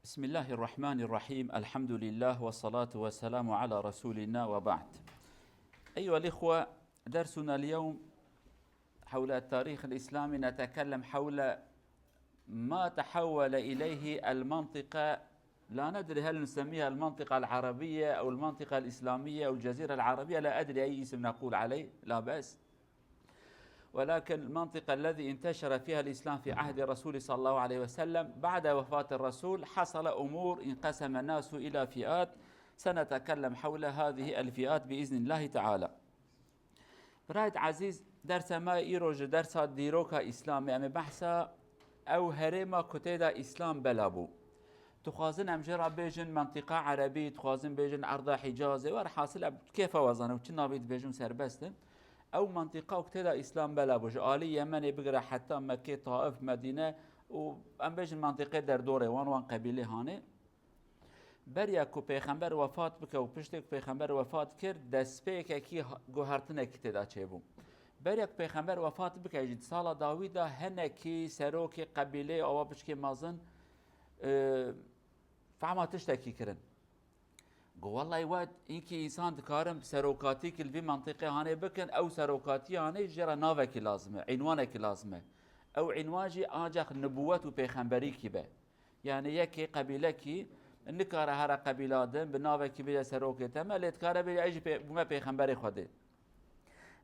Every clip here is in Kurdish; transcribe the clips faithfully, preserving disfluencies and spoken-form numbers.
بسم الله الرحمن الرحيم. الحمد لله والصلاة والسلام على رسولنا وبعد. أيها الإخوة، درسنا اليوم حول التاريخ الإسلامي، نتكلم حول ما تحول إليه المنطقة، لا ندري هل نسميها المنطقة العربية أو المنطقة الإسلامية أو الجزيرة العربية، لا أدري أي اسم نقول عليه، لا بأس. ولكن المنطقة الذي انتشر فيها الإسلام في عهد الرسول صلى الله عليه وسلم، بعد وفاة الرسول حصل أمور، انقسم الناس إلى فئات، سنتكلم حول هذه الفئات بإذن الله تعالى. Birayt ezîz, dersa me îro ji dersa dîroka Îslamê, em ê behsa ew herêma ku tê de Îslam bela bû. Dixwazin em jê re bêjin mentiqa Erebî, dixwazin bêjin erda Hicazê, werhasil em kêfa we zanin, çi navî dibêjin serbest in. Ew mentiqa ku tê de Îslam bela bû, ji alî Yemenê bigire heta Mekkê, Taif, Medîne û em bêjin mentiqê derdorê wan, wan qebîlê hanê. Beriya ku Pêxember wefat bike û piştê ku Pêxember wefat kir, destpêkekî ha-, guhertinekî tê de çêbû. Beriya ku Pêxember wefat bike jî, di sala dawî de hinekî serokê qebîleyê awa piçkê mezin, e, fehma tiştekî kirin. Got, "Wellahî we înkî însan dikarin serokatîkî li vî mentiqê hanê bikin, ew serokatî hanê jê re navekî lazim e, înwanekî lazim e. Ew înwan jî ancax nibûwet û pêxemberîkî be." Yani yekê qebîlekî nikare here qebîla din bi navekî bêje serokê te me, lê dikare bêje, "Ez jî pê-, bûme pêxemberê Xwedê."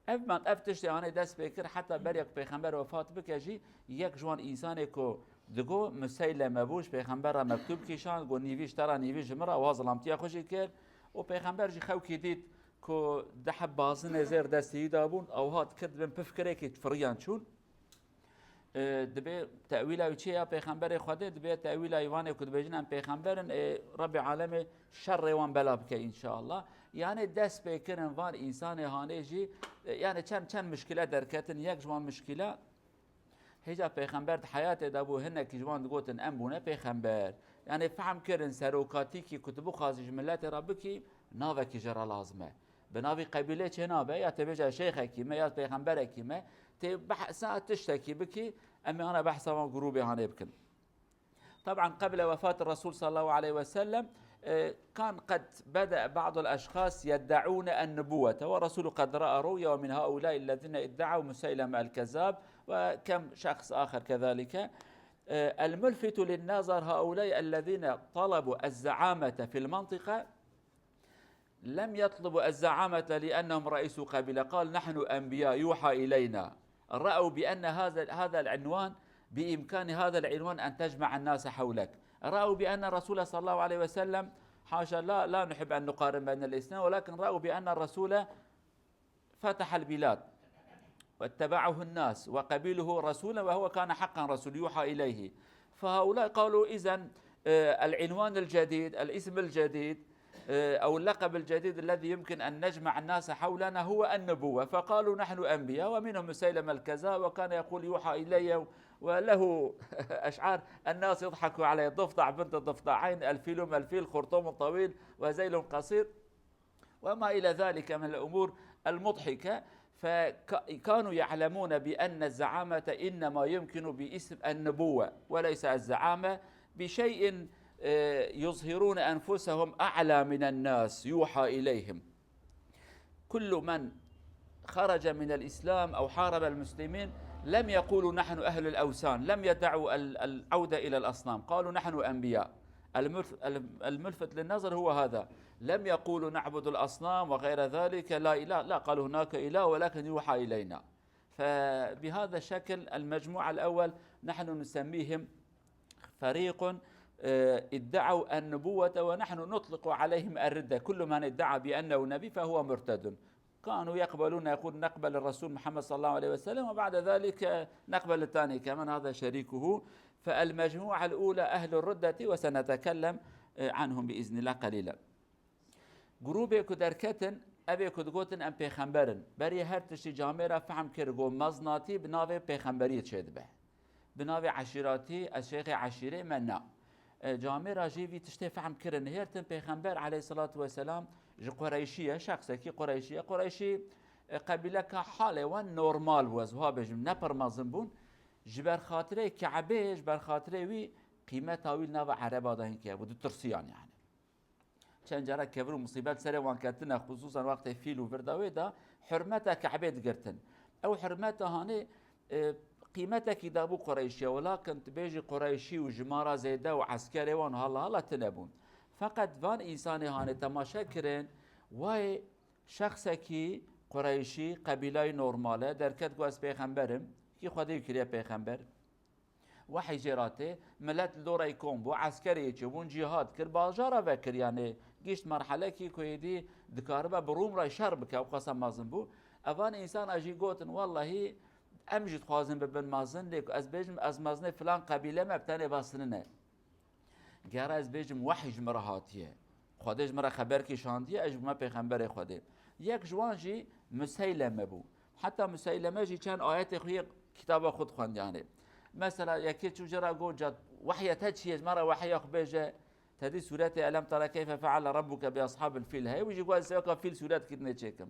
Ev man, ev tiştê anê dest pê kir, heta beriya ku Pêxember wefat bike jî, yek ji wan însanê ku digo Museyleme bû, ji Pêxember re mektûb kişand, got, "Nîvî ji te re, nîvî ji min re", wa zilamtiya xwe jî kir. Û Pêxember jî xewkî dît ku du heb bazinê zêr destî wî de bûn, ew hat kir di bin pifkirekî firiyan çûn. E, dibê tewîla wî çi ye ya Pêxemberê Xwedê? Dibê tewîla wî vanê ku dibêjin em pêxember in, ê Rebbê alemê şerê wan bela bike înşallah. Yanê dest pê kirin van însanê hanê jî, e, yanê çend, çend mişkile derketin. Yek ji wan mişkila, hêja Pêxember di heyatê de bû, hinekî ji wan digotin em bûne pêxember. Yanê fehm kirin serokatîkî ku tu bixwazî ji miletê re bikî, navekî ji re lazim e. Bi navî qebîlê çênabe, ya tê bêje şêxekî me, ya pêxemberekî me, tê behsa tiştekî bikî, em ê ana behsa van grûbê hanê bikin. طبعا قبل وفاة الرسول صلى الله عليه وسلم، آه، كان قد بدأ بعض الأشخاص يدعون النبوة، والرسول قد رأى رؤيا، ومن هؤلاء الذين ادعوا مسيلمة الكذاب، وكم شخص آخر كذلك. آه، الملفت للنظر هؤلاء الذين طلبوا الزعامة في المنطقة، لم يطلبوا الزعامة لأنهم رئيس قبيلة، قال: "نحن أنبياء يوحى إلينا". رأوا بأن هذا، هذا العنوان، بإمكان هذا العنوان أن تجمع الناس حولك. رأوا بأن الرسول صلى الله عليه وسلم، حاشا، لا، لا نحب أن نقارن بين الاثنين، ولكن رأوا بأن الرسول فتح البلاد واتبعه الناس وقبيله رسولا، وهو كان حقا رسول يوحى إليه. فهؤلاء قالوا: "إذن، آه، العنوان الجديد، الاسم الجديد، آه، أو اللقب الجديد الذي يمكن أن نجمع الناس حولنا هو النبوة." فقالوا: "نحن أنبياء." ومنهم مسيلمة الكذاب، وكان يقول: "يوحى إلي"، وله أشعار، الناس يضحكوا عليه، ضفدع بنت ضفدعين، الفيل ما الفيل، خرطوم طويل وذيل قصير. وما إلى ذلك من الأمور المضحكة، فكانوا يعلمون بأن الزعامة إنما يمكن باسم النبوة وليس الزعامة بشيء، آه، يظهرون أنفسهم أعلى من الناس يوحى إليهم. كل من خرج من الإسلام أو حارب المسلمين لم يقولوا: "نحن أهل الأوثان"، لم يدعوا ال-، العودة إلى الأصنام، قالوا: "نحن أنبياء". الملف-، الم-، الملفت للنظر هو هذا، لم يقولوا: "نعبد الأصنام" وغير ذلك، لا إله، لا، قالوا: "هناك إله ولكن يوحى إلينا". فبهذا الشكل المجموعة الأول نحن نسميهم فريق، آه، ادعوا النبوة ونحن نطلق عليهم الردة، كل من ادعى بأنه نبي فهو مرتد. كانوا يقبلون، يقول: "نقبل الرسول محمد صلى الله عليه وسلم"، وبعد ذلك نقبل الثاني كمان، هذا شريكه. فالمجموعة الأولى أهل الردة، وسنتكلم، آه، عنهم بإذن الله قليلا. Grûbê ku derketin, ev ê ku digotin em pêxember in. Berê her tiştî camê re fehm kir, got meznatî bi navê pêxemberiyê çêdibe. Bi navê eşîratî, ez şêxê eşîrê me na. E, camê re jî vî tiştê fehm kirin. Hêrtin pêxember aleyhisselatu vesselam ji Qureyşî ye, şexsekî Qureyşî ye. Qureyşî, e, qebîleka halê wan normal bû, ez wiha bêjim, ne pir mezin bûn. Ji ber xatirê Ke'bê, ji ber xatirê wî Qîmeta wî li nava ereba de hinkê hebû, ditirsiyan yani. Çend cara kevir û musîbet serê wan ketine, xusûsan wextê fîl û vir de wê de hurmeta Ke'bê digirtin. Ew hurmeta hanê, e, qîmetekî dabû Qureyşiya, welakin tu bêjî Qureyşî û jimara zêde û eskerê wan hala hala tune bûn. Feqet van însanê hanê temaşe kirin, wayê şexsekî Qureyşî, qebîlayî normal e, derket got ez pêxember im, kî Xwedê wî kiriye pêxember. Wehî jê re tê, milet li dorayî kom bû, eskerê yê çêbûn, cîhad kir, bajara vekir, yanî gişt merhelekî ku êdî dikaribe bi Rûm re şer bike, ew qasa mezin bû. Evan însana jî gotin, wellahî em jî dixwazin bibin mezin, lê ku ez bêjim ez mezinê filan qebîle me, bi tenê bes nine. Gera ez bêjim wehî ji min re hatiye. Xwedê ji min re xeberkî şandiye, ez ji bûme pêxemberê Xwedê. Yek ji wan jî Museyleme bû. Heta Museyleme jî çend ayetê xwe yê kitaba xwe dixwend yanê. Mesela yekê çû jê re got, ca wehya te çi ye, ji me re wehya xwe bêje. Te dî sûretê Elem tera keyfe feale rabbuke bi ashabil fîl heye. Wî jî got ez seweka fîl sûret kî dinê çêkim.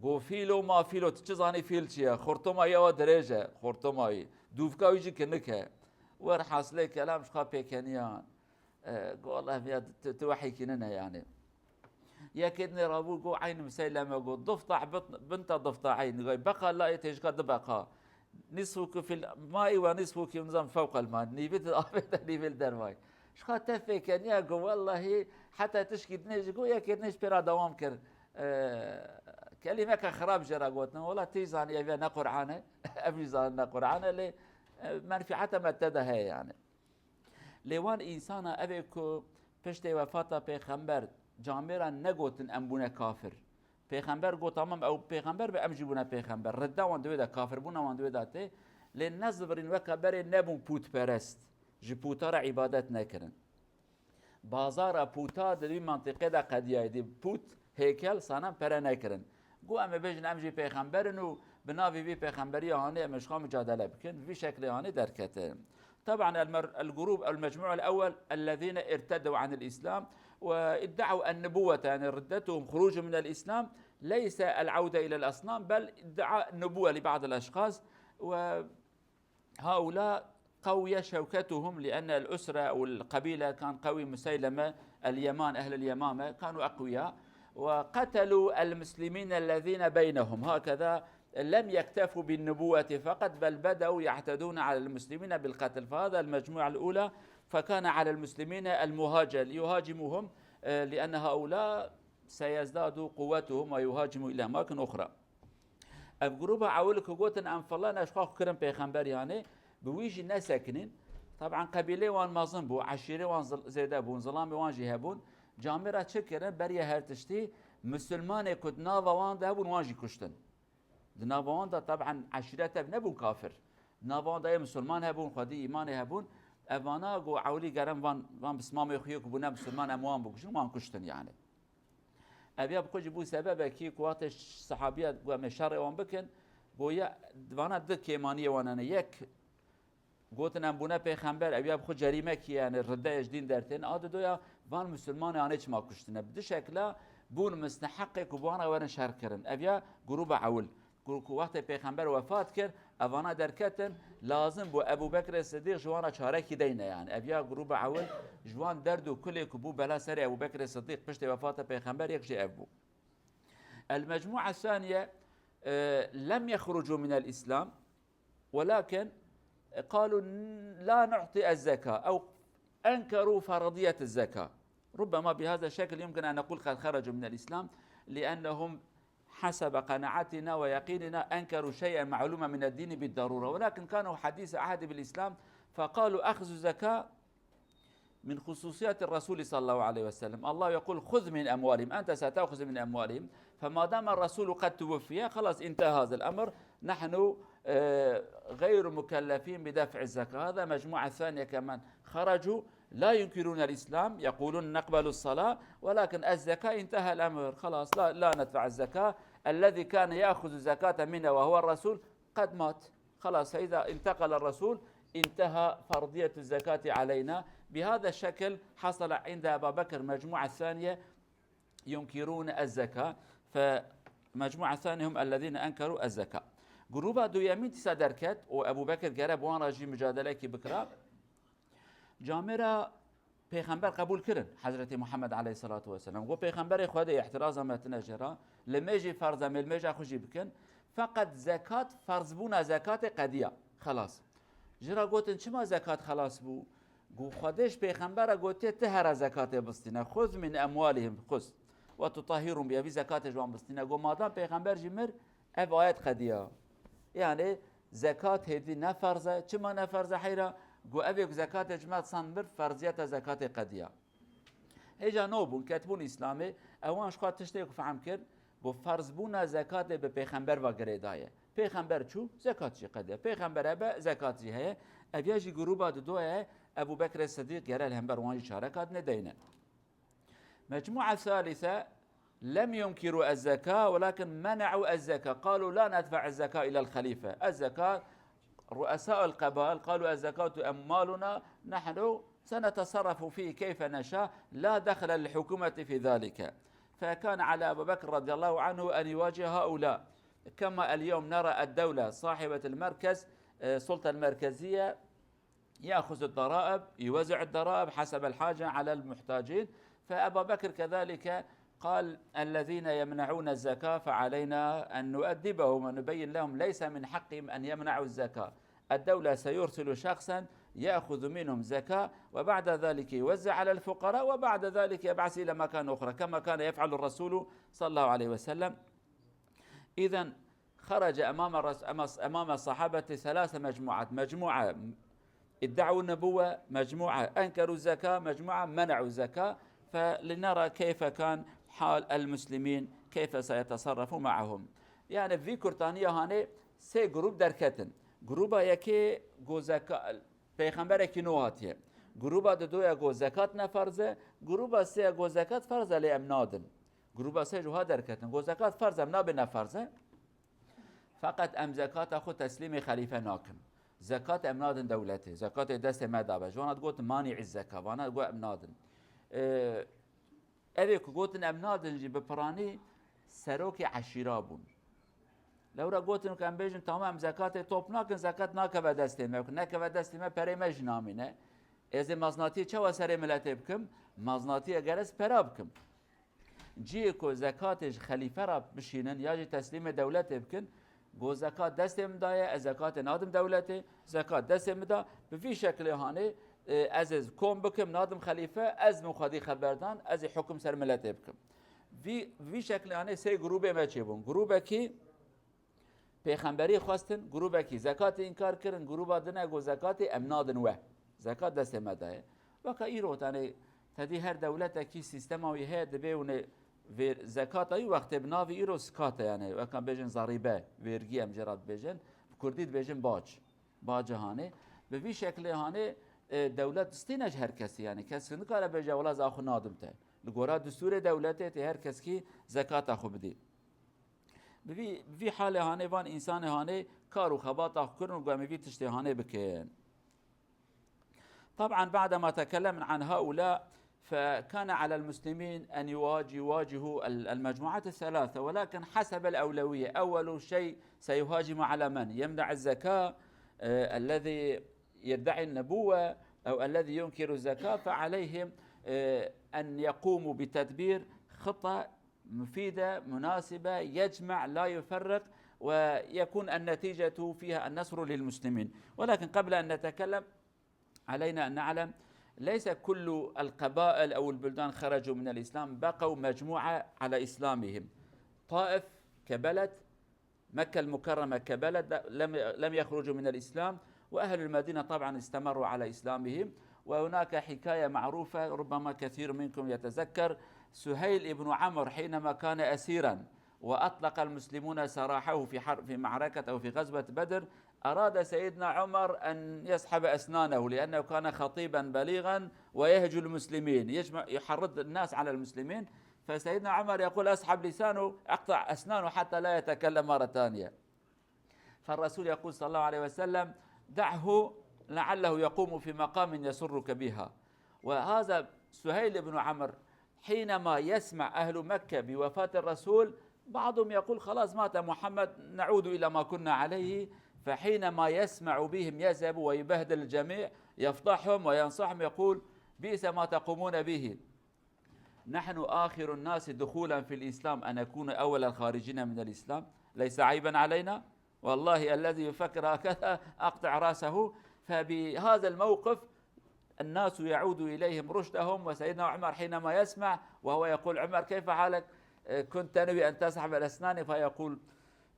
Got fîlo ma fîlo, tu çi zanî fîl çi ye? Xurtuma ye wa dirêj e, xurtuma wî. Dûvka wî jî kinik e. Werhasilê kelam ji xwe pêkeniyan. E, got, Allah ya, tu, tu wehî kî nine yani. Yekê dinê rabû got, eyn Museyleme got, difta bit-, binta difta eyn. Got, beqa la yê têjika du beqa. Nisfuki fil maî ve nisfuki nizam fewqel ma. Nîvî di avê de, nîvî li dervayî. Ji xwe te fêkeniya got, wellahî heta tişkî dinê jî got, yekê dinê ji pê re dewam kir. E, kelîmeke xirab jê re gotin. Wela tê zanî ev ya ne Qur'an e. Ev jî zanî ne Qur'an e, lê, e, menfîeta me te de heye yani. Lê wan însana ev ê ku piştê wefata pêxember camêra negotin em bûne kafir. Pêxember got, tamam, ew pêxember be, em jî bûne pêxember. Ridda wan di wê de, kafirbûna wan di wê de tê. Lê nezivirîn weke berê nebûn pûtperest. Ji pûta re îbadet nekirin. Bazara pûta di vî mentiqê de qediyayê dî pût, hêkel, sanam pere nekirin. Got, em ê bêjin, em jî pêxember in û bi navê vî pêxemberiya hanê em ê ji xwe micadele bikin. Bi vî şeklê hanê derketin. طبعا المر-، الجروب أو المجموعة الأول الذين ارتدوا عن الإسلام وادعوا النبوة، يعني ردتهم خروج من الإسلام ليس العودة إلى الأصنام، بل ادعاء النبوة لبعض الأشخاص، وهؤلاء قوي شوكتهم لأن الأسرة أو القبيلة كان قوي، مسيلمة اليمان، أهل اليمامة كانوا أقوياء، وقتلوا المسلمين الذين بينهم، هكذا لم يكتفوا بالنبوة فقط، بل بدأوا يعتدون على المسلمين بالقتل. فهذا المجموعة الأولى، فكان على المسلمين المهاجرة ليهاجموهم، آه، لأن هؤلاء سيزداد قوتهم ويهاجموا إلى أماكن أخرى. Ev grûba ewil ku gotin, em filan, ez xwe kirin pêxember, yanê bi wî jî nesekinîn. Taban qebîlê wan mezin bû, eşîrê wan zil-, zêde bûn, zilamê wan jî hebûn. Camê re çi kirin? Beriya her tiştî, misilmanê ku di nava wan de hebûn, wan jî kuştin. Di nava wan de taban eşîret ev nebûn kafir. Di nava wan de yê misilman hebûn, xwedî îmanê hebûn. Evana got, ewlî gerim van, van bismamê xwe yê ku bûne misilman, em wan bikujin, wan kuştin yani. Ev ya bi xwe jî bû sebebekî ku wextê ş-, sehabiya got, em ê şerê wan bikin, got, ya, vana du kêmaniyê wan hene. Yek, gotin, em bûne pêxember, ev ya bi xwe cerîmekî ye, yani ridde ye, ji dîn dertên. A didoya, van misilmanê anê çima kuştine. Bi du şekla bûn misteheqê ku bi wan re werin şer kirin. Ev ya grûba ewil. Ku, ku wextê pêxember wefat kir, evana derketin, lazim bû Ebû Bekrê Sidîq ji wan re çarekî deyne yani. Ev ya grûba ewil ji wan derd û kulê ku bû bela serê Ebû Bekrê Sidîq piştê wefata pêxember yek jî ev bû. المجموعة الثانية، e, لم يخرجوا من الإسلام، ولكن قالوا لا نعطي الزكاة أو أنكروا فرضية الزكاة. ربما بهذا الشكل يمكن أن نقول قد خرجوا من الإسلام، لأنهم حسب قناعتنا ويقيننا أنكروا شيئا معلوما من الدين بالضرورة، ولكن كانوا حديث عهد بالإسلام، فقالوا أخذ الزكاة من خصوصيات الرسول صلى الله عليه وسلم. الله يقول: "خذ من أموالهم"، أنت ستأخذ من أموالهم، فما دام الرسول قد توفي، خلاص انتهى هذا الأمر، نحن، آه، غير مكلفين بدفع الزكاة. هذا مجموعة ثانية كمان خرجوا لا ينكرون الإسلام، يقولون: "نقبل الصلاة، ولكن الزكاة انتهى الأمر، خلاص لا، لا ندفع الزكاة." الذي كان يأخذ الزكاة منا وهو الرسول قد مات. خلاص، فإذا انتقل الرسول، انتهى فرضية الزكاة علينا. بهذا الشكل حصل عند أبا بكر مجموعة ثانية ينكرون الزكاة، فمجموعة ثانية هم الذين أنكروا الزكاة. Grûba duyemîn dîsa derket û Ebû Bekir gere bi wan re jî mucadelekî bikira. Camêra pêxember qebûl kirin, Hezretî Muhammed aleyhisselatu vesselam. Got, pêxemberê Xwedê, îhtiraza me tine jê re, li me jî ferz e, mêlmêja xwe jî bikin. Feqet zekat, ferzbûna zekatê qediya. Xelas. Ji re gotin, çima zekat xelas bû? Got, Xwedê ji pêxembera gotiye, ti here zekatê bistîne. Xuz min emwalihim, xuz. Ve tutahhirhum biha, vî zekatê ji wan bistîne. Got, madem pêxember jî mir, ev ayet qediya. Yani zekat hêdî ne ferz e. Çima ne ferz e heyra? Got, ev ê ku zekatê ji me san mir, ferziyeta zekatê qediya. Hêja nû bûn, ketibûn Îslamê, ewan ji xwe tiştê ku fehm kir, got, ferzbûna zekatê bi pêxember ve girêdaye. Pêxember çû, zekat jî qediya. Pêxember hebe, zekat jî heye. Ev ya jî grûba didoye, Ebu Bekrê Sidîq gere li hember wan jî çareka nedeyne. مجموعة ثالثة لم ينكروا الزكاة، ولكن منعوا الزكاة، قالوا: "لا ندفع الزكاة إلى الخليفة. الزكاة رؤساء القبائل"، قالوا: "الزكاة أموالنا، نحن سنتصرف فيه كيف نشاء، لا دخل للحكومة في ذلك". فكان على أبي بكر رضي الله عنه أن يواجه هؤلاء، كما اليوم نرى الدولة صاحبة المركز، آه، السلطة المركزية، يأخذ الضرائب، يوزع الضرائب حسب الحاجة على المحتاجين. فأبا بكر كذلك قال: "الذين يمنعون الزكاة فعلينا أن نؤدبهم ونبين لهم ليس من حقهم أن يمنعوا الزكاة. الدولة سيرسل شخصا يأخذ منهم زكاة وبعد ذلك يوزع على الفقراء وبعد ذلك يبعث إلى مكان أخرى كما كان يفعل الرسول صلى الله عليه وسلم". إذن خرج أمام الرس-، أمام الصحابة ثلاث مجموعات، مجموعة ادعوا النبوة، مجموعة أنكروا الزكاة، مجموعة منعوا الزكاة، فلنرى كيف كان حال المسلمين، كيف سيتصرف معهم. Yani vî kurtaniya hanê sê grûp derketin. Grûba yekê go zeka-, peyxemberekî nû hatiye. Grûba didoya go zekat ne ferz e, grûba sêya go zekat ferz e lê em nadin. Grûba sê ji wiha derketin. Go zekat ferz e, em nabê ne ferz e. Feqet em zekata xwe teslîmê xelîfe nakin. Zekat em nadin dewletê. Zekatê destê me dabe. Ji wana digotin manî zeka. Vana digot em nadin. Ee, evê ku gotin em nadin jî bi piranî serokê eşîra bûn. Lewra gotin ku em bêjin tamam em zekatê top nakin, zekat nakeve destê me. Ku nekeve destê me perê me jî namîne. Ez ê maznatiyê çawa serê miletê bikim? Maznatiyê eger ez pera bikim. Cihê ku zekatê ji xelîfe re bişînin ya jî teslîmê dewletê bikin, go zekat destê min daye, ez zekatê nadim dewletê, zekat destê min da, bi vî şekilê hanê, e, ez ê kom bikim, nadim xelîfe, ez min xwedî xeberdan, ez ê hukum ser miletê bikim. Vî, vî şekilê hanê sê grûbê me çêbûn. Grûbekî Pêxemberî xwestin, grûbekî zekatê înkar kirin, grûba din e got zekatê em nadin we. Zekat destê me de ye. Weke îro, tenê tedî her dewletekî sîstema wî heye, dibê hûn ê vê zekata wî wextê bi navî îro sikat e, yani weka bêjin zerîbe, vergî em jê re dibêjin, bi kurdî dibêjin bac. Bacê hanê. Bi vî şekilê hanê, e, dewlet distîne ji her kesî, yani kes nikare bêje wela ez a xwe nadim te. Li gora distûrê dewletê tê her keskî zekata xwe bidî. Bi vî, bi vî halê hanê van însanê hanê kar û xebata xwe kirin û got em ê vî tiştê hanê bikin. طبعا بعدما تكلمنا عن هؤلاء فكان على المسلمين أن يواج-، يواجهوا ال-، المجموعات الثلاثة، ولكن حسب الأولوية. أول شيء سيهاجم على من؟ يمنع الزكاة، آه، الذي يدعي النبوة أو الذي ينكر الزكاة، فعليهم، آه، أن يقوموا بتدبير خطة مفيدة، مناسبة، يجمع، لا يفرق، ويكون النتيجة فيها النصر للمسلمين. ولكن قبل أن نتكلم، علينا أن نعلم، ليس كل القبائل أو البلدان خرجوا من الإسلام، بقوا مجموعة على إسلامهم. طائف كبلد، مكة المكرمة كبلد لم، لم يخرجوا من الإسلام، وأهل المدينة طبعا استمروا على إسلامهم. وهناك حكاية معروفة ربما كثير منكم يتذكر، سهيل بن عمرو حينما كان أسيرا وأطلق المسلمون سراحه في حرب، في معركة أو في غزوة بدر، أراد سيدنا عمر أن يسحب أسنانه لأنه كان خطيبا بليغا ويهجو المسلمين، يجمع، يحرض الناس على المسلمين، فسيدنا عمر يقول: "أسحب لسانه، أقطع أسنانه حتى لا يتكلم مرة ثانية." فالرسول يقول صلى الله عليه وسلم: "دعه لعله يقوم في مقام يسرك بها". وهذا سهيل بن عمرو حينما يسمع أهل مكة بوفاة الرسول، بعضهم يقول: "خلاص مات محمد، نعود إلى ما كنا عليه". فحينما يسمع بهم يذهب ويبهدل الجميع، يفضحهم وينصحهم، يقول: بئس ما تقومون به، نحن آخر الناس دخولا في الإسلام، أن نكون أول الخارجين من الإسلام، ليس عيبا علينا؟ والله الذي يفكر هكذا أقطع رأسه. فبهذا الموقف الناس يعود إليهم رشدهم، وسيدنا عمر حينما يسمع وهو يقول: عمر، كيف حالك؟ آه، كنت تنوي أن تسحب الأسنان، فيقول: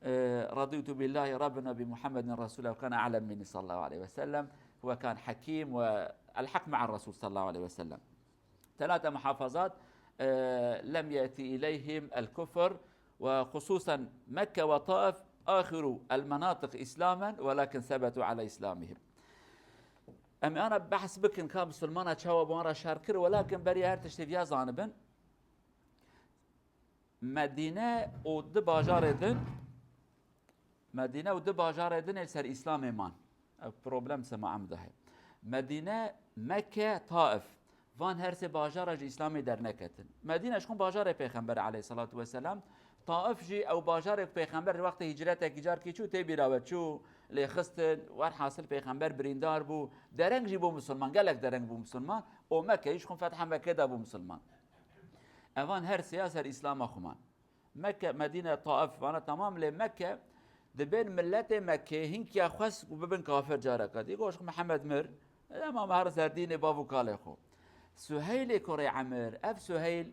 آه، رضيت بالله ربا وبمحمد رسولا، وكان أعلم مني صلى الله عليه وسلم، هو كان حكيم والحق مع الرسول صلى الله عليه وسلم. ثلاثة محافظات، آه، لم يأتي إليهم الكفر، وخصوصا مكة وطائف آخر المناطق إسلاما، ولكن ثبتوا على إسلامهم. Em ana behs bikin ka misilmana çawa bi wan re şer kir, welakin beriya her tiştê viya zanibin. Medîne û di bajarê din, Medîne û di bajarê din ê ser Îslamê man. Ev problem sema em de heye. Medîne, Mekke, Taif. Van her sê bajara ji Îslamê derneketin. Medîne ji xwe bajarê Pêxember aleyhissalatu vesselam. Taif jî ew bajarê ku Pêxember wextê hicretekî carkî çû tê bîra we çû, lê xistin, werhasil Pêxember birîndar bû. Dereng jî bû misilman, gelek dereng bû misilman. Û Mekke jî ji xwe fetha Mekke de bû misilman. Evan her sêya ser Îslama xwe man. Mekke, Medîne, Taif, vana temam, lê Mekke, dibên miletê Mekkê hinkiya xwest ku bibin kafir careka dî. Goş Mihemed mir, dema me her ser dînê bav û kalê xwe. Suheylê kurê Emir, ev Suheyl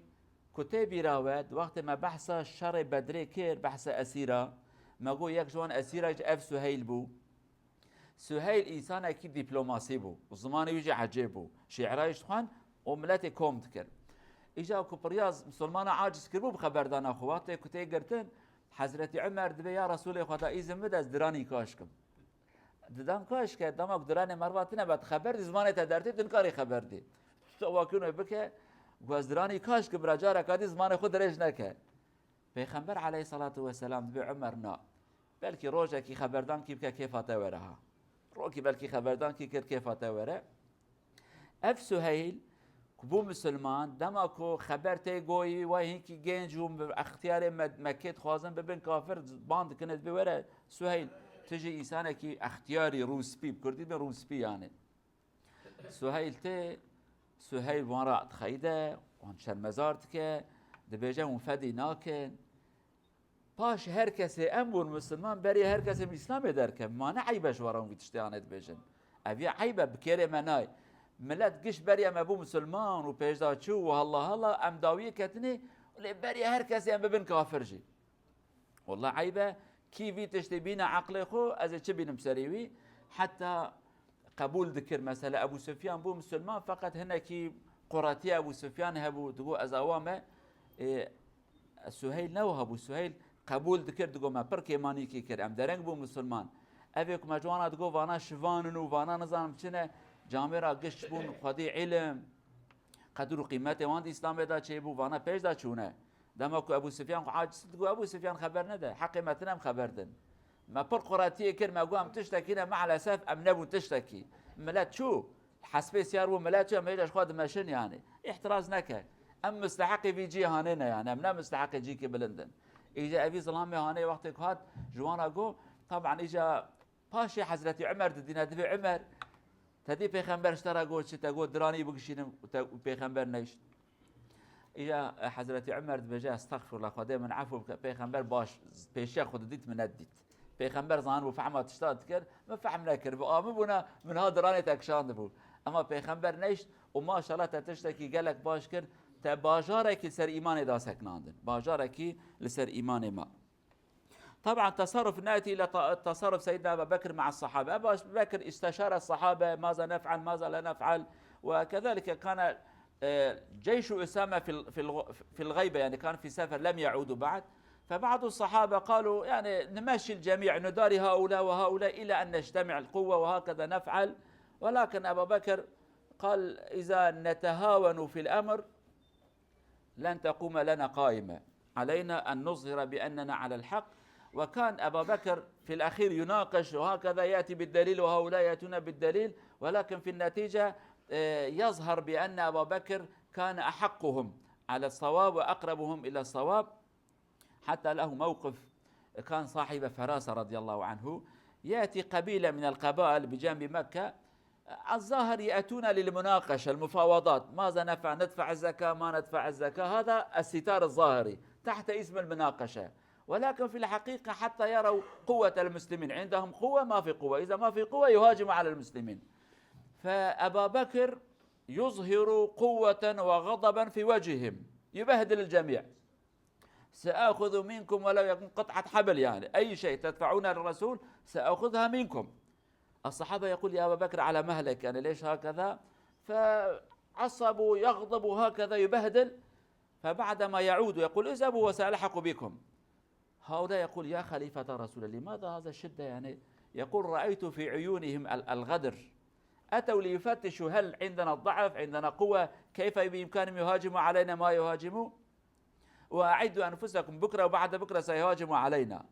ku tê bîra we, di wextê me behsa şerê Bedrê kir, behsa esîra, me got yek ji wan esîra jî ev Suheyl bû. Suheyl însanekî dîplomasî bû, zimanê wî jî ecêb bû. Şî'ra jî dixwend û miletê kom dikir. Îja ku piryaz misilmana aciz kiribû bi xeberdana xwe, wextê ku tê girtin, Hezretî Umer dibê, ya Resûlê Xweda, îzin bide ez diranî kaş kim. Didan kaş ke, dema ku diranê merva tine be, xeber dî zimanê te dertê, tu nikarî xeber dî. Tu tewakî wê bike, ku ez diranî kaş kim, bira careka dî zimanê xwe dirêj neke. Pêxember aleyhissalatu vesselam dibê Umer na. Belkî rojekî xeberdankî bike kêfa te were ha. Rokî belkî xeberdankî kir kêfa te were. Ev Suheyl ku bû misilman, dema ku xeber tê goyî, wê hinkî genc û bi extiyarê Me-, Mekkê dixwazin bibin kafir, ban dikine dibê were Suheyl, tu jî însanekî extiyarî rûspî, bi kurdî dibê rûspî yani. Suheyl tê, Suheyl wan re dixeyde, wan şermezar dike, dibêje hûn fedî nakin. Paş her kesê em bûn misilman, berê her kesê min Îslamê derkevin. Ma ne eyb e ji we re hûn vî tiştê anê dibêjin. Ev ya eyb e, bi kêrê me nayê. Milet giş beriya me bû misilman û pêşda çû û halla halla em dawiyê ketinê, lê beriya her kesê em bibin kafir jî. Wela eyb e, kî vî tiştê bîne eqlê xwe, ez ê çi bînim serê wî? Heta qebûl dikir, mesela Ebû Sufyan bû misilman, feqet hinekî quretiya Ebû Sufyan hebû, digot ez awa me, ê, Suheyl ne wiha bû, Suheyl qebûl dikir, digot me pir kêmanîkî kir, em dereng bûn misilman. Ev ê ku me ji wana digot vana şivan in û vana nizanim çi ne, camêra giş bûn xwedî îlim, qedir û qîmetê wan di Îslamê de çêbû, vana pêş de çûne. Dema ku Ebû Sufyan xwe aciz digot, Ebû Sufyan xeber nede, heqê me tine em xeber din. Me pir quretiyê kir, me got em tiştekî ne, meelesef em nebûn tiştekî. Milet çû, hespê siyar bû, milet çû, em hêja ji xwe dimeşin yani. Îhtiraz neke. Em misteheqê vî cî hanê ne yani, em ne misteheqê cîkê bilind in. Îca evî zilamê hanê wextê ku hat, ji wan re got, taban îca Paşê Hezretî Umer didîne, dibê Umer, te dî Pêxember ji te re got çi? Te got diranî bigişînin û te, û Pêxember neyşt. Îja, e, Hezretî Umer dibêje, estexfirullah, Xwedê min efû bike, Pêxember baş, pêşiya xwe didît, min nedît. Pêxember zanibû fehma tişta dikir, min fehm nekir. Bi amî bûna, min ha diranê te kişandibû. Ema Pêxember neyşt û maşallah te tiştekî gelek baş kir, te bajarekî li ser îmanê da seknandin. Bajarekî li ser îmanê ma. طبعا تصرف نأتي إلى ت-، تصرف سيدنا أبا بكر مع الصحابة. أبا بكر استشار الصحابة ماذا نفعل، ماذا لا نفعل، وكذلك كان، آه، جيش أسامة في ال-، في الغ-، في الغيبة، يعني كان في سفر لم يعودوا بعد. فبعض الصحابة قالوا يعني نمشي الجميع، نداري هؤلاء وهؤلاء إلى أن نجتمع القوة وهكذا نفعل. ولكن أبا بكر قال إذا نتهاون في الأمر لن تقوم لنا قائمة، علينا أن نظهر بأننا على الحق. وكان أبا بكر في الأخير يناقش وهكذا يأتي بالدليل وهؤلاء يأتون بالدليل، ولكن في النتيجة، آه، يظهر بأن أبا بكر كان أحقهم على الصواب وأقربهم إلى الصواب، حتى له موقف، كان صاحب فراسة رضي الله عنه، يأتي قبيلة من القبائل بجنب مكة، الظاهر يأتون للمناقشة، المفاوضات، ماذا نفعل، ندفع الزكاة، ما ندفع الزكاة، هذا الستار الظاهري تحت اسم المناقشة، ولكن في الحقيقة حتى يروا قوة المسلمين، عندهم قوة ما في قوة، إذا ما في قوة يهاجموا على المسلمين. فأبا بكر يظهر قوة وغضبا في وجههم، يبهدل الجميع. سآخذ منكم ولو يكن قطعة حبل، يعني أي شيء تدفعون للرسول سآخذها منكم. الصحابة يقول: يا أبا بكر على مهلك، يعني ليش هكذا؟ فعصبوا، يغضب وهكذا يبهدل. فبعدما يعود يقول: اذهبوا وسألحق بكم. هؤلاء يقول: يا خليفة رسول الله، لماذا هذا الشدة؟ يعني يقول: رأيت في عيونهم ال-، الغدر، أتوا ليفتشوا هل عندنا الضعف، عندنا قوة، كيف بإمكانهم يهاجموا علينا ما يهاجموا؟ وأعدوا أنفسكم، بكرة وبعد بكرة سيهاجموا علينا.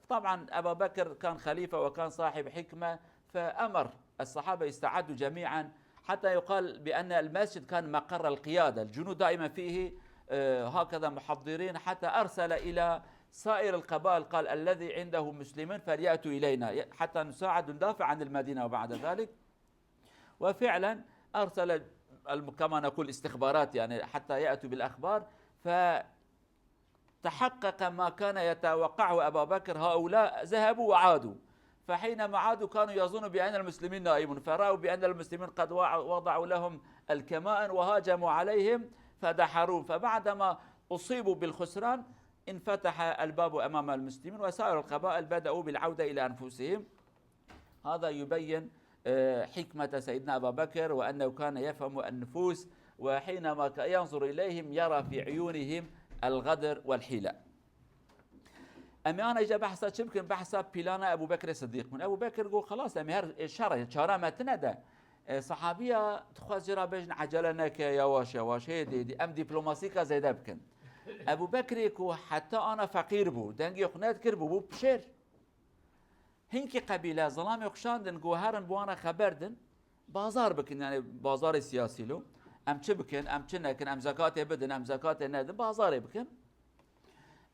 طبعا أبا بكر كان خليفة وكان صاحب حكمة، فأمر الصحابة يستعدوا جميعا، حتى يقال بأن المسجد كان مقر القيادة، الجنود دائما فيه، آه، هكذا محضرين، حتى أرسل إلى سائر القبائل، قال: الذي عنده مسلمين فليأتوا إلينا حتى نساعد وندافع عن المدينة. وبعد ذلك وفعلا أرسل الم-، كما نقول استخبارات، يعني حتى يأتوا بالأخبار، فتحقق ما كان يتوقعه أبا بكر، هؤلاء ذهبوا وعادوا. فحينما عادوا كانوا يظنوا بأن المسلمين نائمون، فرأوا بأن المسلمين قد وع-، وضعوا لهم الكمائن وهاجموا عليهم فدحروهم. فبعدما أصيبوا بالخسران انفتح الباب أمام المسلمين وسائر القبائل بدأوا بالعودة إلى أنفسهم. هذا يبين، آه، حكمة سيدنا أبا بكر، وأنه كان يفهم النفوس، وحينما ك-، ينظر إليهم يرى في عيونهم الغدر والحيلة. Em ê ana îca behsa çi bikin? Behsa pîlana Ebû Bekrê Sidîq bikin. Ebû Bekir got: "Xelas, em ê her, ê, şer e, çare me tine de." E, sahabiya dixwest jê re bêjin: "Ecele neke, yawaş yawaş, hêdî hêdî, em dîplomasîka zêde bikin." Ebû Bekrê ku heta ana feqîr bû, dengê xwe nedikir, bûbû pişêr. Hinkî qebîle zilamê xwe şandin, got: "Herin bi wan re xeber din, bazar bikin, yani bazarê siyasî lo. Em çi bikin, em çi nekin, em zekatê bidin, em zekatê nedin, bazarê bikin."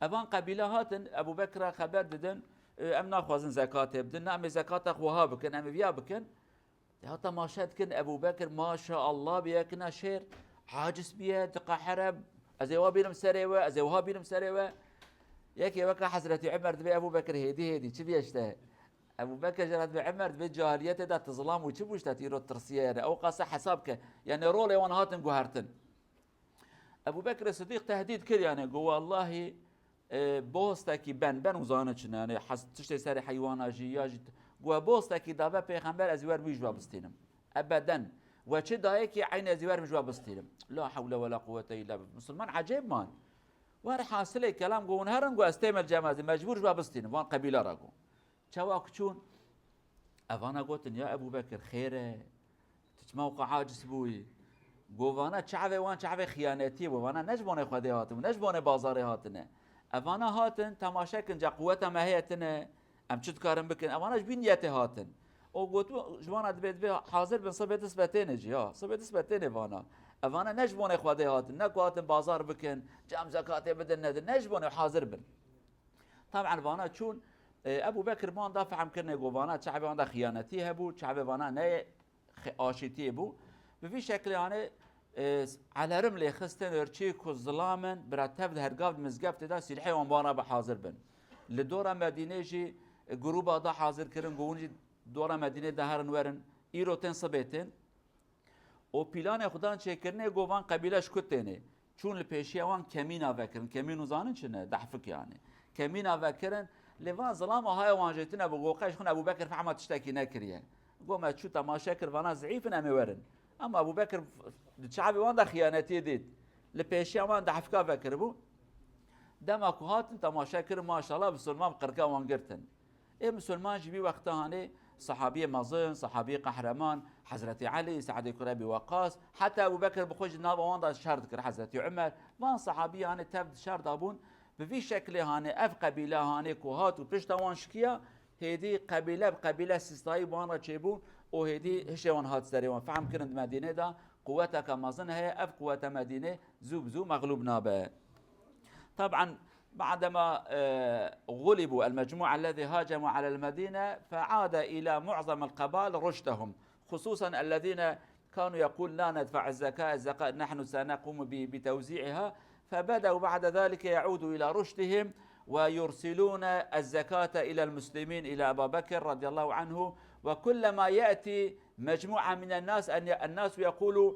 Evan qebîle hatin, Ebû Bekir re xeber didin: "E, em naxwazin zekatê bidin, ne, em ê zekata xwe ha bikin, em ê viya bikin." Ya temaşe dikin, Ebû Bekir, maşallah, bi yekina şêr, aciz biye, diqehire, "Ez ê wa bînim serê we, ez ê wiha bînim serê we." Yekê weke Hezretî Umer dibê, Ebû Bekir, hêdî hêdî, çi biye işte? Ebû Bekir jê re dibê, Umer, dibê cahiliyetê de tu zilam û çi bû işte, tu îro tirsiye yani. Ew qasa hesab ke. Yani rolê wan hatin guhertin. Ebû Bekir Sidîq tehdîd kir, yani, got: "Wallahî, e, bostekî ben, ben û zanin çi ne, yani, hes-, tiştê serê heywana jî, ya jî t-, got, bostekî dabe pêxember, ez ê wer wî ji we bistînim. Ebeden. We çi dayê kî eynê ez ê wer ji we bistînim." La hewle we la quwwete îlla billah. Misilman ecêb man. Werhasilê kelam got: "Hûn herin," got, "ez têm li cem, ez ê mecbûr ji we bistînim." Van qebîle re got. Çawa ku çûn, evana gotin: "Ya Ebû Bekir, xêr e? Tu çima weka aciz bûyî?" Got: "Vana çavê wan çavê xiyanetiyê bû. Vana ne ji bonê Xwedê hatibû, ne ji bonê bazarê hatine. Evana hatin, temaşe kin, ca quweta me heye tine, em çi dikarin bikin?" Evana ji bî niyetê hatin. O got: "Ji vana dibê, dibê hazir bin, sibê dest be têne jî, ya. Sibê dest be têne vana. Evana ne ji bonê Xwedê hatin, ne ku hatin bazar bikin, cem zekatê bidin nedin, ne ji bonê hazir bin." Taban vana çûn, e, Ebû Bekir bi wan da fehm kirine ku vana çavê wan da xiyanetî hebû, çavê vana ne xi-, aşîtiyê bû. Bi vî şeklê, yani, e, s-, alarm lê xistin erçî ku zilam in, bira tev di hergav di mizgeftê de sîlhê wan bi wan re bi hazir bin. Li dora Medînê jî, e, grûba da hazir kirin, ku hûn jî dora Medînê de herin werin, îro tên sibê tên. Û pîlanê xwe dan çêkirinê, got van qebîle ji ku têne. Çûn li pêşiya wan kemîna vekirin. Kemîn û zanin çi ne? Dehfik yani. Kemîna vekirin. Lê van zilama haya wan jê tune bû. Got qey ji xwe Ebû Bekir fehma tiştekî nekiriye. Got me çû temaşe kir, vana zîîf in, em ê werin. Ama Ebû Bekir di çavê wan de xiyanetiyê dît. Li pêşiya wan dehfika vekiribû. Dema ku hatin temaşe kirin, maşallah, misilman bi qirka wan girtin. Ê misilman ji vî wexta hanê, sehabiyê mezin, sehabiyê qehreman, Hezretî Elî, Se'dê kura Ebî Weqas, heta Ebû Bekir bi xwe jî nava wan de şer dikir, Hezretî Umer, van sehabî hanê tev di şer de bûn, bi vî şeklê hanê ev qebîle hanê ku hat û pişta wan şikiya, hêdî qebîle bi qebîle sîstayî bi wan re çêbûn û hêdî hişê wan hat serê wan. Fehm kirin di Medînê de quweteke mezin heye, ev quwete Medînê zû bi zû mexlûb nabe. طبعا بعدما، آه، غلبوا المجموعة الذي هاجموا على المدينة، فعاد إلى معظم القبائل رشدهم. خصوصا الذين كانوا يقول: "لا ندفع الزكاة، الزكاة نحن سنقوم ب-، بتوزيعها"، فبدأوا بعد ذلك يعودوا إلى رشدهم ويرسلون الزكاة إلى المسلمين، إلى أبا بكر رضي الله عنه، وكلما يأتي مجموعة من الناس، أن ي-، الناس يقولوا: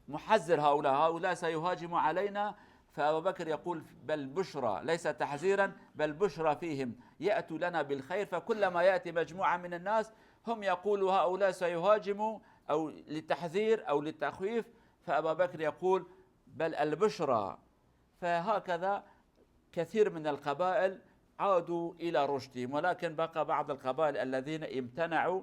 "محذر هؤلاء، هؤلاء سيهاجموا علينا"، فأبو بكر يقول: "بل بشرى، ليس تحذيرا، بل بشرى فيهم، يأتوا لنا بالخير"، فكلما يأتي مجموعة من الناس هم يقولوا: "هؤلاء سيهاجموا"، أو للتحذير أو للتخويف، فأبا بكر يقول: "بل البشرى". فهكذا كثير من القبائل عادوا إلى رشدهم، ولكن بقى بعض القبائل الذين امتنعوا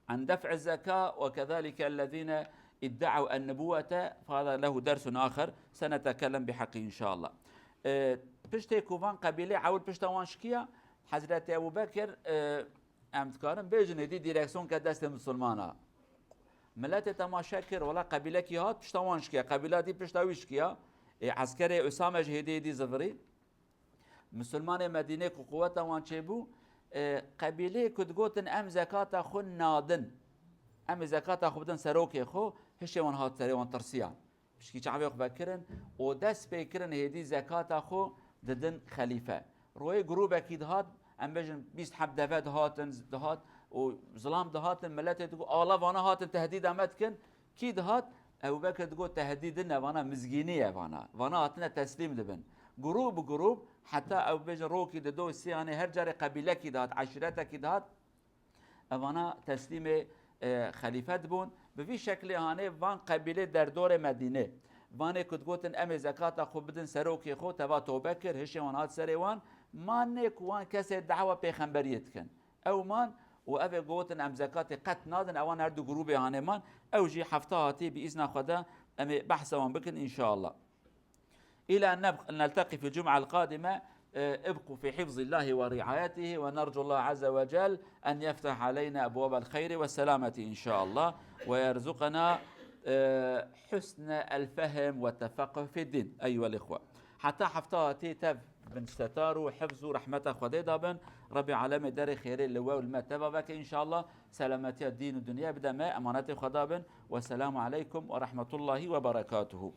عن دفع الزكاة، وكذلك الذين ادعوا النبوة، فهذا له درس آخر سنتكلم بحقه إن شاء الله. E, piştê ku van qebîlê ewil pişta wan şikiya, Hezretî Ebû Bekir, e, em dikarin bêjin êdî direksiyon ke destê misilmana. Miletê temaşe kir, wela qebîlekî hat pişta wan şikiya, qebîla dî pişta wî şikiya. E, eskerê Usame jî hêdî hêdî zivirî. Misilmanê Medînê ku quweta wan çêbû, e, qebîleyê ku digotin: "Em zekata xwe nadin. Em ê zekata xwe bidin serokê xwe", hişê wan hat serê wan tirsiya. Pişkî çavê xwe vekirin û dest pê kirin hêdî zekata xwe didin xelîfe. Royê grûbekî dihat, em bêjin bîst heb deve dihatin, dihat û zilam dihatin, miletê digot: "Ala vana hatin tehdîda me dikin." Kî dihat? Ebu Bekir digot: "Tehdîd ne, vana mizgînî ye vana. Vana hatine teslîm dibin." Grûb bi grûb, heta ew bêjin rokî di do sê hanê her carê qebîlekî dihat, eşîretekî dihat, evana teslîmê, e, xelîfe dibûn. Bi vî şeklê hanê van qebîlê derdorê Medînê. Vanê ku digotin: "Em ê zekata xwe bidin serokê xwe", teva tobe kir, hişê wan hat serê wan. Manê ku wan kesê dawa pêxemberiyê dikin. Ew man û ev ê gotin: "Em zekatê qet nadin", ewan her du grûbê hanê man. Ew jî hefta hatî bi îzna Xweda em ê behsa wan bikin inşallah. إلى أن نبق-، نلتقي في الجمعة القادمة، آه، ابقوا في حفظ الله ورعايته، ونرجو الله عز وجل أن يفتح علينا أبواب الخير والسلامة إن شاء الله، ويرزقنا، آه، حسن الفهم والتفقه في الدين. أيها الإخوة، heta hefta hatî tev bin setar û hifz û rehmeta Xwedê da bin. Rebî alemê derê xêrê li we û li me teva veke inşallah. Selametiya dîn û dinyê bide me, emanetê Xweda bin. Wesselamu aleykum ve rahmetullahi ve berekatuhu.